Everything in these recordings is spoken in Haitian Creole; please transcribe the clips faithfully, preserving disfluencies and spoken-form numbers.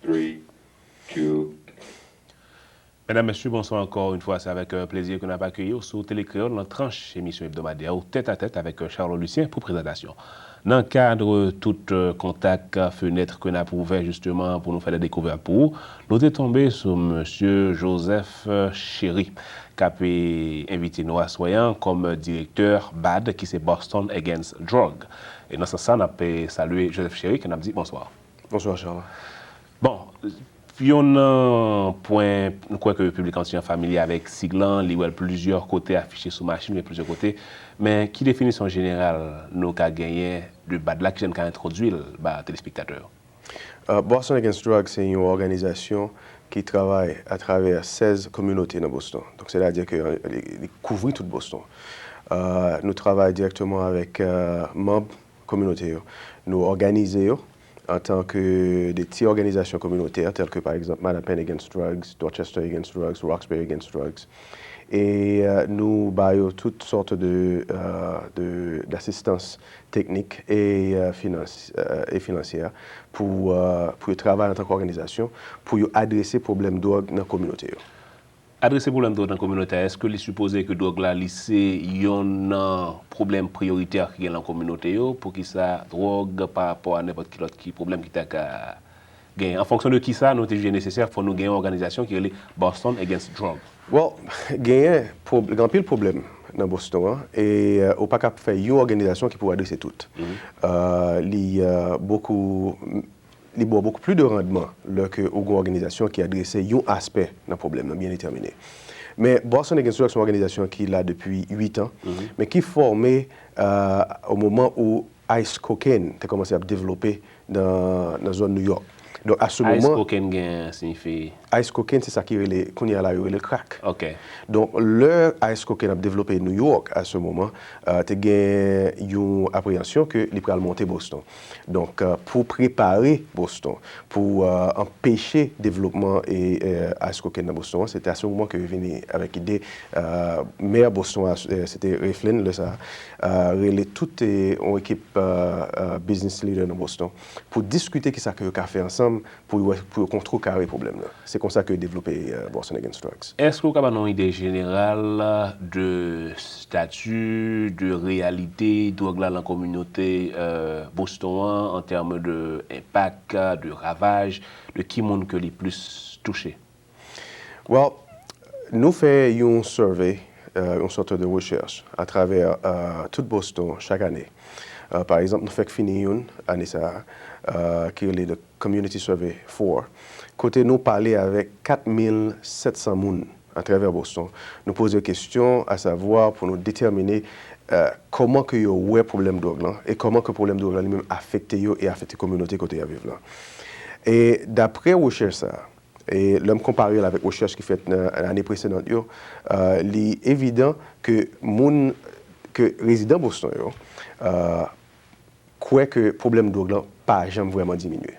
Three, two. Medam, mesye, bonswa ankò yon fwa. Se avèk, euh, plezi ke n ap akeyi w sou Tele Kreyòl nan tranch emisyon ebdomadè ou Tèt a Tèt avèk, euh, Charlot Lucien pou prezantasyon. Nan kad tout, euh, kontak, euh, fenèt ke n ap ouvè jisteman pou nou fè de dekouvèt pou ou, nou te tonbe sou mesye Joseph, euh, Chéry, k ap, eh, envite nou aswè a kòm direktè BAD, ki se Boston Against Drug. E nan sans sa, n ap, eh, salye Joseph Chéry, ke n ap di bonswa. Bonswa, Charles. Bon, yon nan pwen, nou kwè ke piblik an ti jan familye avèk sig lan, li wè l plizyè kote afiche sou machin, men plizyè kote. Men ki definisyon jeneral nou ka genyen de BAD la, kijan n ka entwodui l ba telespektatè yo? Euh, Boston Against Drugs se yon òganizasyon ki travay atravè sèz kominote nan Boston. Donk, sètadi ke, euh, li, li kouvri tout Boston. Euh, nou travay dirèkteman avèk, euh, manm kominote yo. Nou òganize yo antan ke de ti òganizasyon kominotè, tèl ke, pa egzanp, Manhattan Against Drugs, Dorchester Against Drugs, Roxbury Against Drugs. E, euh, nou ba yo tout sòt de, euh, de, d'asistans teknik e, euh, finans-, euh, e finansyè pou, euh, pou yo travay antan ke òganizasyon, pou yo adrese pwoblèm dwòg nan kominote yo. Adrese pwoblèm dwòg nan kominote a, èske li sipoze ke dwòg la, li se yonn nan pwoblèm priyoritè ki gen nan kominote yo? Poukisa dwòg pa rapò a nenpòt ki lòt ki pwoblèm ki ta ka genyen? An fonksyon de kisa nou te jije nesesè, fò nou gen yon òganizasyon ki rele Boston Against Drug? Well, genyen pwob-, gen anpil pwoblèm nan Boston an, e, euh, ou pa ka fè yon òganizasyon ki pou adrese tout. Mhm. Euh, li, euh, bokou, li ba w bokou plis de randman lè ke ou gen yon òganizasyon ki adrese yon aspè nan pwoblèm nan byen detèmine. Men Boston Against Drugs se yon òganizasyon ki la depi uit an, mhm, men ki fòme, euh, o moman ou ice cocaine te kòmanse ap devlope nan, nan zòn New York. Donk, a se moman, ice cocaine gen siyifi? Ice cocaine, se sa ki rele, kounye a la, yo rele l crack. Ok. Donk, lè ice cocaine ap devlope New York, a se moman, euh, te gen yon apreyansyon ke li pral monte Boston. Donk, euh, pou prepare Boston, pou, euh, anpeche devlopman e, euh, ice cocaine nan Boston an, se te a se moman ke yo vini avèk ide, euh, mè Boston an, euh, se te Ray Flynn, lè sa, euh, rele tout, euh, yon ekip, euh, euh, business leader nan Boston pou diskite kisa ke yo ka fè ansanm pou yo, pou yo kontrekare pwoblèm nan. Se konsa ke yo devlope, euh, Boston Against Drugs. Èske w ka ban nou yon ide jeneral de stati, de reyalite dwòg la nan kominote, euh, Boston an, an tèm de enpak, de ravaj, de ki moun ke li plis touche? Well, nou fè yon survey, euh, yon sòt de rechèch atravè, euh, tout Boston chak ane. Euh, pa egzanp, nou fèk fini youn ane sa a, euh, ki rele the Community Survey four, kote nou pale avèk kat mil sèt san moun atravè Boston. Nou poze kesyon, asavwa pou nou detèmine, euh, kòman ke yo wè pwoblèm dwòg lan e kòman ke pwoblèm dwòg lan li menm afekte yo e afekte kominote kote y ap viv lan. E daprè rechèch sa a, e lè m konpare l avèk rechèch ki fèt nan ane presedan yo, euh, li evidan ke moun, ke rezidan Boston yo, euh, kwè ke pwoblèm dwòg lan pa janm vrèman diminye.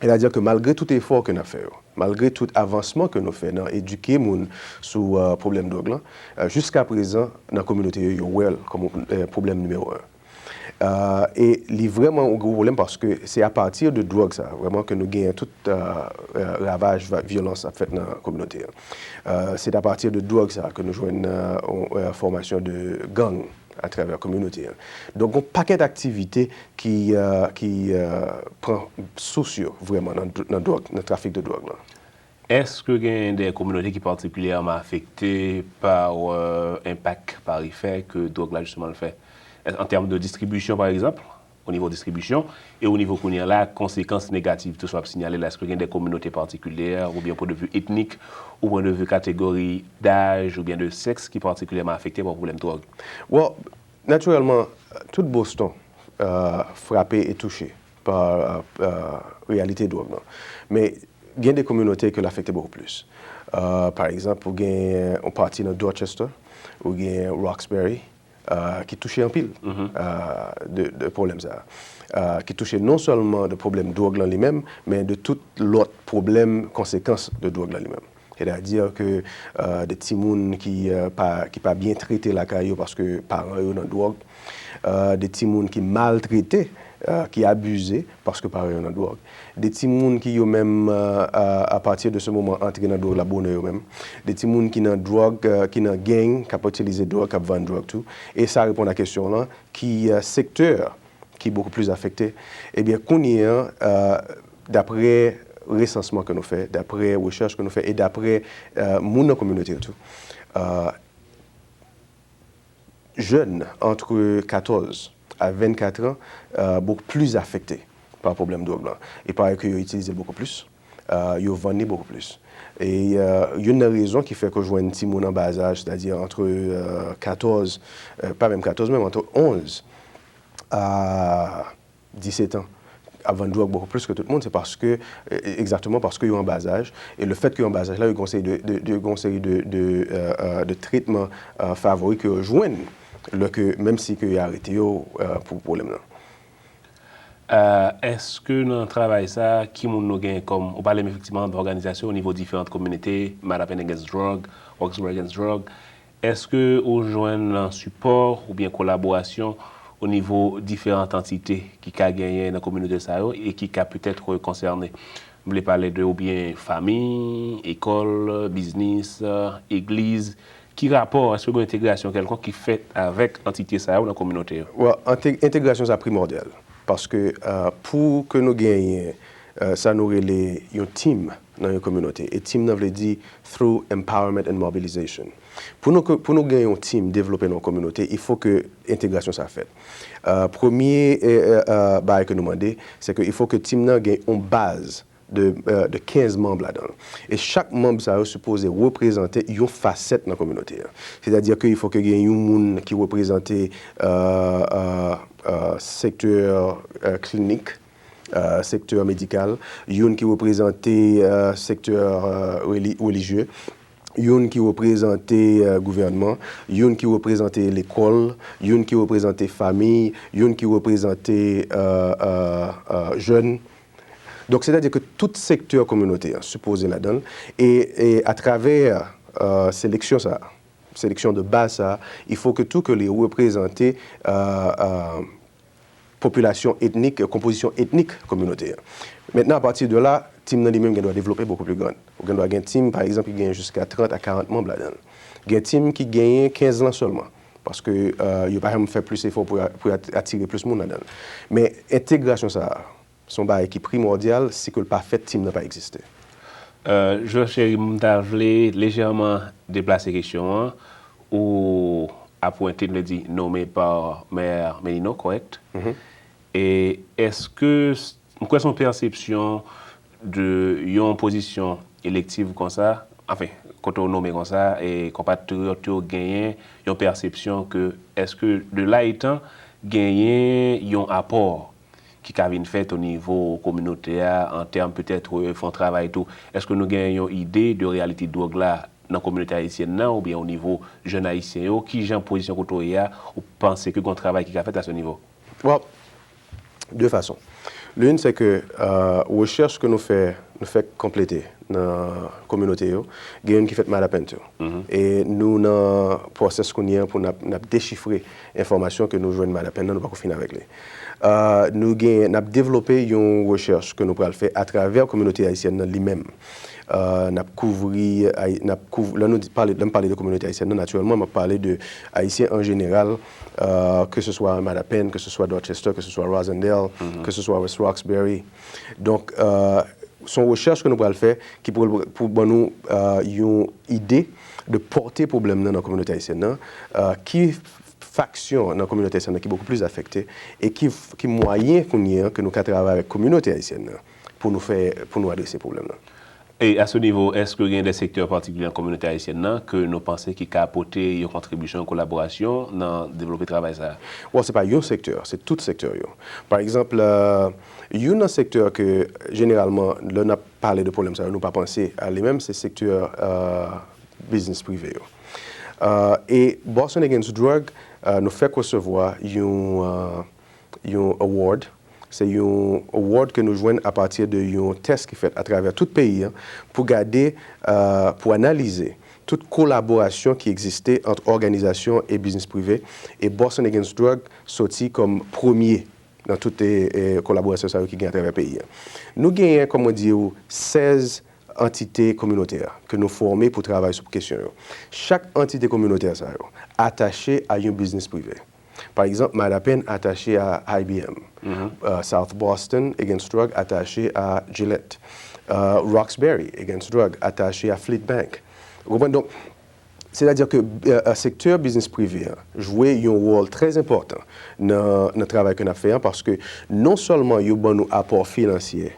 Sètadi ke malgre tout efò ke n ap fè yo, malgre tout avansman ke nou fè nan edike moun sou, euh, pwoblèm dwòg lan, euh, jiskaprezan, nan kominote yo, yo wè l kòm, euh, pwoblèm nimewo en. Euh, e li vrèman yon gwo pwoblèm paske se apati de dwòg sa, vrèman, ke nou genyen tout, euh, euh, ravaj, va-, vyolans ap fèt nan kominote an. Euh, se apati de dwòg sa ke nou jwenn, euh, yon, euh, fòmasyon de gang atravè kominote an. Donk, yon pakèt aktivite ki, euh, ki, euh, pran sous yo vrèman nan dw-, nan dwòg, nan trafik de dwòg lan. Èske gen de kominote ki patikilyèman afekte pa, euh, enpak, pa efè ke dwòg la jisteman l fè? An tèm de distribisyon, pa egzanp, o nivo distribisyon, e o nivo kounye a la, konsekans negatif tou sa w ap sinyale la, èske gen de kominote patikilyè, oubyen pwen de vi etnik, ou pwen de vi kategori daj, oubyen de sèks ki patikilyèman afekte pa pwoblèm dwòg? Well, natirèlman, tout Boston, euh, frape e touche pa, euh, reyalite dwòg lan. Men gen de kominote ke l afekte bokou plis. Euh, pa egzanp, ou gen yon pati nan Dorchester, ou gen Roxbury, euh, ki touche anpil, euh, de, de pwoblèm sa a. Euh, ki touche non sèlman de pwoblèm dwòg lan li menm, men de tout lòt pwoblèm konsekans de dwòg lan li menm. Sètadi ke, euh, de timoun ki, euh, pa, ki pa byen trete lakay yo paske paran yo nan dwòg, euh, de timoun ki maltrete euh, ki abize paske paran yo nan dwòg. De timoun ki yo menm, euh, à, à partir de ce moment, antre nan dwòg la bonè yo menm. De timoun ki nan dwòg, euh, ki nan gang, k ap itilize dwòg, k ap vann dwòg tou. E sa reponn a kesyon lan, ki, euh, sektè ki beaucoup plus affecté? Ebyen, kounye a, euh, daprè resansman ke nou fè, daprè rechèch ke nou fè e daprè, euh, moun nan kominote yo tou, euh, jeunes entre quatorze à vingt-quatre ans, euh, beaucoup plus affectés par pwoblèm dwòg lan. E parèy ke yo itilize l beaucoup plus, euh, yo vann li beaucoup plus. E, euh, youn nan rezon ki fè ke w jwenn timoun an ba zaj, c'est-à-dire entre, euh, quatorze, euh, pas même quatorze, même entre onze à dix-sept ans, ap vann dwòg beaucoup plus ke tout moun, se paske, euh, exactement paske yo an ba zaj, e le fait ke yo an ba zaj la, yo gen yon seri de, de, de, gen yon seri de, de, euh, euh, de tretman, euh, favori ke yo jwenn, lè ke, menm si ke yo arete yo, euh, pou pwoblèm lan. Euh, èske nan travay sa, ki moun nou genyen kòm, ou pale m efektivman de òganizasyon o nivo diferan kominote, Mad Up and Against Drug, Oxford Against Drug, èske ou jwenn sipò oubyen kolaborasyon o nivo diferan antite ki ka genyen nan kominote sa yo e ki ka petèt konsène, m vle pale de oubyen fanmi, ekòl, biznis, egliz, ki rapò, èske gen entegrasyon kèlkonk ki fèt avèk antite sa yo nan kominote yo? Well, ente- entegrasyon sa primòdyal. Paske, euh, pou ke nou genyen, euh, sa nou rele yon team nan yon kominote. E team nan vle di through empowerment and mobilization. Pou nou, pou nou gen yon team devlope nan yon kominote, il faut que entegrasyon sa fèt. Euh, premye, euh, euh, euh, bagay ke nou mande, se ke il faut que team nan gen yon baz de, euh, de kenz manm ladan l. E chak manm sa yo sipoze reprezante yon fasèt nan kominote a. Sètadi ke il faut que gen yon moun ki reprezante, euh, euh, euh, sektè, euh, klinik, euh, sektè medikal, youn ki reprezante, euh, sektè, euh, reli- relijye, youn ki reprezante, euh, gouvènman, youn ki reprezante lekòl, youn ki reprezante fanmi, youn ki reprezante, euh, euh, euh, jèn. Donk, sètadi ke tout sektè kominote a sipoze ladan l. E, e atravè, euh, seleksyon sa, seleksyon de baz sa, il faut que tou ke li reprezante, euh, euh, popilasyon etnik, konpozisyon etnik kominote a. Mentnan, apati de la, team nan li menm gen dwa devlope beaucoup plus grand. Ou gen dwa gen team, pa egzanp, ki genyen jiska trant a karant manm ladan l. Gen team ki genyen kenz lan sèlman. Paske, euh, yo pa janm fè plis efò pou, pou at- atire plis moun ladan l. Men entegrasyon sa a, se yon bagay ki primòdyal, si ke l pa fèt, team nan pa egziste. Euh, Joseph Chéry, m ta vle lejèman deplase kesyon an. Ou apwente, m vle di, nome pa mè Menino, kòrèk? E èske, m kwè se yon pèsepsyon de yon pozisyon elektiv konsa, anfen, kote w nome konsa, e konpatriyòt yo genyen yon pèsepsyon ke èske de la etan genyen yon apò ki ka vin fèt o nivo kominote a, an tèm petèt, euh, fè yon travay tou. Èske nou gen yon ide de reyalite dwòg la nan kominote ayisyèn nan, oubyen o nivo jèn ayisyen yo, kijan pozisyon kote w ye a, ou panse ke gen yon travay ki ka fèt a se nivo? Well, de fason. Youn, se ke, euh, rechèch ke nou fè, nou fè konplete nan kominote yo, gen youn ki fèt Mad Up and tou. E nou nan pwosès kounye a pou n ap, n ap dechifre enfòmasyon ke nou jwenn Mad Up and nan, nou pako fin avèk li. Euh, nou gen, n ap devlope yon rechèch ke nou pral fè atravè kominote ayisyèn nan li menm. Euh, n ap kouvri, ay- n ap kouv- lè nou di- pale, lè m pale de kominote ayisyèn nan, natirèlman, m ap pale de Ayisyen an jeneral, euh, ke se swa Mad Up and, ke se swa Dorchester, ke se swa Roslindale, ke se swa West Roxbury. Donk, euh, se yon rechèch ke nou pral fè ki pou, pou ban nou, euh, yon ide de pòte pwoblèm nan nan kominote ayisyèn nan, euh, ki faksyon nan kominote ayisyèn nan ki beaucoup plus afekte, e ki, ki mwayen kounye a ke nou ka travay avèk kominote ayisyèn nan pou nou fè, pou nou adrese pwoblèm nan. E a se nivo, èske gen de sektè patikilye nan kominote ayisyèn nan ke nou panse ki ka pote yon kontribisyon, yon kolaborasyon nan devlope travay sa a? Bon, se pa yon sektè, se tout sektè yo. Pa egzanp, euh, youn nan sektè ke jeneralman, lè n ap pale de pwoblèm sa yo, nou pa panse a li menm, se sektè, euh, biznis prive yo. Euh, e Boston Against Drug, euh, nou fèk resevwa yon, euh, yon award. Se yon award ke nou jwenn apati de yon tès ki fèt atravè tout peyi a pou gade, euh, pou analize tout kolaborasyon ki egziste ant òganizasyon e biznis prive. E Boston Against Drug soti kòm premye nan tout e, e, kolaborasyon sa yo ki gen atravè peyi a. Nou genyen, kòm mwen di w, sèz antite kominotè ke nou fòme pou travay sou kesyon yo. Chak antite kominotè sa yo atache a yon biznis prive. Pa egzanp, Mattapan atache a I B M, euh, South Boston Against Drug atache a Gillette, euh, Roxbury Against Drug atache a Fleet Bank. Ou konprann? Donk, sètadi ke, euh, euh, sektè biznis prive a jwe yon wòl trè enpòtan nan, nan travay ke n ap fè an, paske non sèlman yo ban nou apò finansyè,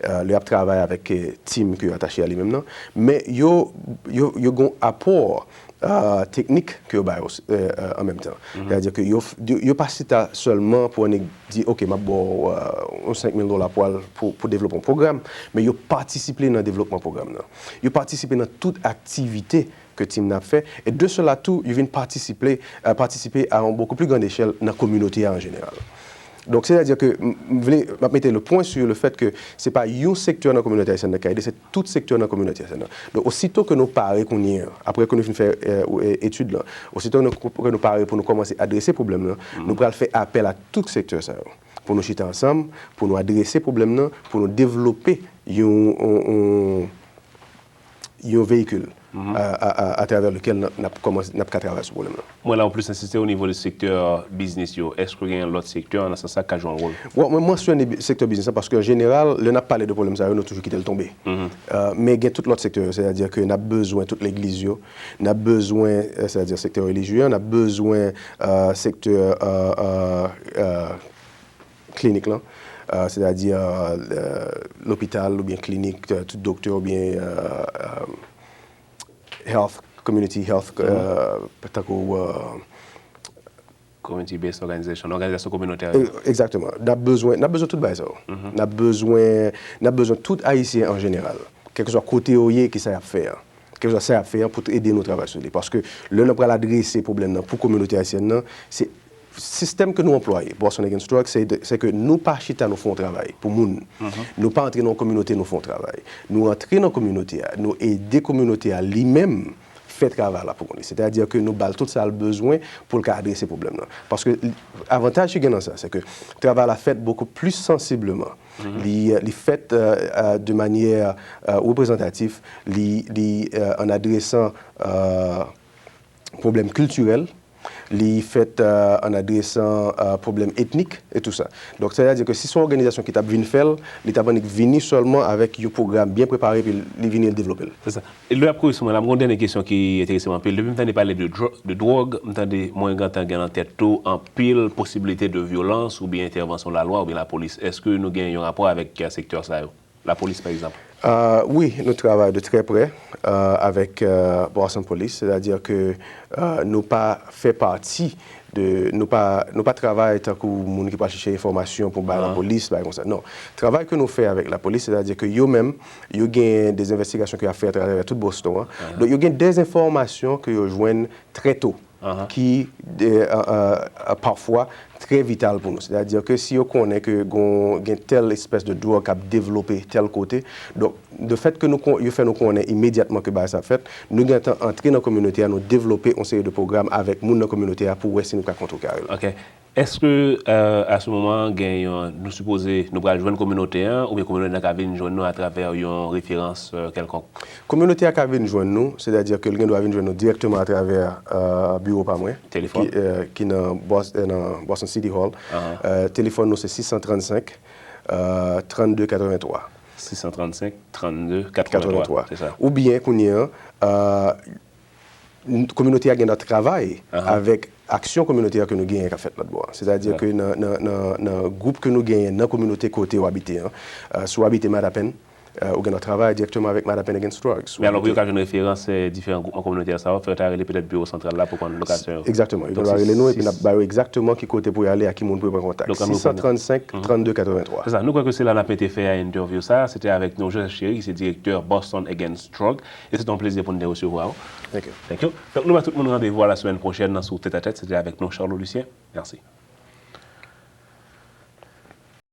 euh, lè y ap travay avèk, euh, tim ke yo atache a li menm nan, men yo, yo, yo gon apò, euh, teknik ke yo ba yo, euh, euh, an menm tan. Sètadi ke yo, yo, yo pa chita sèlman pou annik di, "Ok, m ap ba w, euh, yon senk mil dola pou al, pou, pou devlope yon pwogram," men yo patisipe nan devlopman pwogram nan. Yo patisipe nan tout aktivite ke tim nan ap fè, e de cela tou, yo vin patisipe, euh, patisipe a yon beaucoup plus grande échelle nan kominote a an jeneral. Donk, sètadi ke m, m vle, m ap mete le point sur le fait que se pa yon sektè nan kominote ayisyèn nan k ap ede, se tout sektè nan kominote ayisyèn nan. Donk, osito ke nou pare kounye a, apre ke nou fin fè, euh, etid lan, osito nou, ke nou pare pou nou kòmanse adrese pwoblèm nan, nou pral fè apèl a tout sektè sa yo, pou nou chita ansanm, pou nou adrese pwoblèm nan, pou nou devlope yon, yon, yon, yon veyikil a, a, a, atravè lekel n ap, n ap kòmanse, n ap ka travay sou pwoblèm nan. Mwen la, ou plis ensiste o nivo de sektè biznis yo. Èske gen lòt sektè nan sans sa k ka jwe yon wòl? Bon, mwen mansyone bi-, sektè biznis la paske an jeneral, lè n ap pale de pwoblèm sa yo, nou toujou kite l tonbe. Euh, men gen tout lòt sektè yo, sètadi ke n ap bezwen tout legliz yo, n ap bezwen, euh, sètadi sektè relijye, n ap bezwen, euh, sektè, euh, euh, euh, klinik lan, euh, sètadi, euh, euh, lopital oubyen klinik, euh, tout doktè oubyen, euh, euh, health, community health, euh, tankou, euh, community based organization, òganizasyon kominotè yo. E, egzakteman. N ap bezwen, n ap bezwen tout bagay sa yo. N ap bezwen, n ap bezwen tout Ayisyen an jeneral, kèlkeswa kote yo ye, kisa y ap fè an. Kèlkeswa sa y ap fè an pou ede nou travay sou li. Paske lè nou pral adrese pwoblèm nan pou kominote ayisyèn nan, se sistèm ke nou anplwaye, Boston Against Drug, se de, se ke nou pa chita, nou fè yon travay pou moun. Nou pa antre nan yon kominote, nou fè yon travay. Nou antre nan kominote a, nou ede kominote a li menm fè travay la pou kont li. Sètadi ke nou ba l tout sa l bezwen pou l ka adrese pwoblèm nan. Paske li, avantaj ki gen nan sa, se ke travay la fèt beaucoup plus sensiblement. Li, li fèt, euh, euh, de manière, euh, représentative. Li, li, euh, en adressant, euh, pwoblèm kiltirèl, li fèt, euh, en adressant, euh, pwoblèm etnik e tou sa. Donk, sètadi ke si se yon òganizasyon ki t ap vin fè l, li t ap annik vini sèlman avèk yon pwogram byen prepare, epi li vini, li devlope l. Se sa. E lè w ap kouri sou mwen la, m gen yon dènye kesyon ki enterese m anpil. Depi m tande pale de dro-, de dwòg, m tande mwen gentan gen nan tèt tou anpil posiblite de vyolans oubyen entèvansyon lalwa oubyen lapolis. Èske nou gen yon rapò avèk, euh, sektè sa yo? Lapolis, pa egzanp? Euh, wi, nou travay de trè prè, euh, avèk, euh, Boston Police, sètadi ke, euh, nou pa fè pati de, nou pa, nou pa travay tankou moun ki pral chèche enfòmasyon pou bay lapolis, bagay konsa. Non. Travay ke nou fè avèk lapolis, sètadi ke yo menm, yo gen de envestigasyon ke y ap fè atravè tout Boston an. Donk, yo gen de enfòmasyon ke yo jwenn trè to ki, de, euh, euh, euh, pafwa trè vital pou nou. Sètadi ke si yo konnen ke gon, gen tèl espès de dwòg k ap devlope tèl kote, donk, de fèt ke nou kon-, yo fè nou konnen imedyatman ke bagay sa ap fèt, nou gentan antre nan kominote a, nou devlope yon seri de pwogram avèk moun nan kominote a pou wè si nou ka kontrekare l. Ok. Èske, euh, à ce moment, gen yon, nou sipoze, nou pral jwenn kominote an, oubyen kominote an ka vin jwenn nou atravè yon referans, euh, kèlkonk? Kominote a ka vin jwenn nou, sètadi ke l gen dwa vin jwenn nou dirèkteman atravè, euh, biwo pa mwen, ki, euh, ki nan Bos-, euh, nan Boston City Hall. Euh, telefòn nou se sis san trannsenk, euh, trannde katrevenntwa. Sis san trannsenk, trannde katrevenntwa, se sa. Oubyen, kounye a, euh, n-, kominote a gen dwa travay avèk aksyon kominotè ke nou genyen k ap fèt lòt bò a. Sètadi ke nan, nan, nan, nan gwoup ke nou genyen nan kominote kote w abite an, euh, si w abite Mattapan, euh, ou gen dwa travay dirèkteman avèk Mattapan Against Drugs. Men alò, pou yo ka jwenn referans, euh, diferan gwoupman kominotè sa yo, fò yo ta rele petèt biwo santral la pou konn lokasyon yo. Egzakteman. Yo gen dwa rele nou epi n ap ba yo egzakteman ki kote pou y ale, ak ki moun pou yo pran kontak. Sis san trannsenk, trannde katrevenntwa. Se sa, nou kwè ke se la n ap mete fen a entèvyou sa a. Se te avèk nou Joseph Chéry, ki se direktè Boston Against Drug. E se te yon plezi pou n te resevwa w. Thank you. Thank you. Donk, nou ba tout moun randevou a la semèn pwochèn nan sou Tèt a Tèt. Se te avèk nou Charlot Lucien. Mèsi.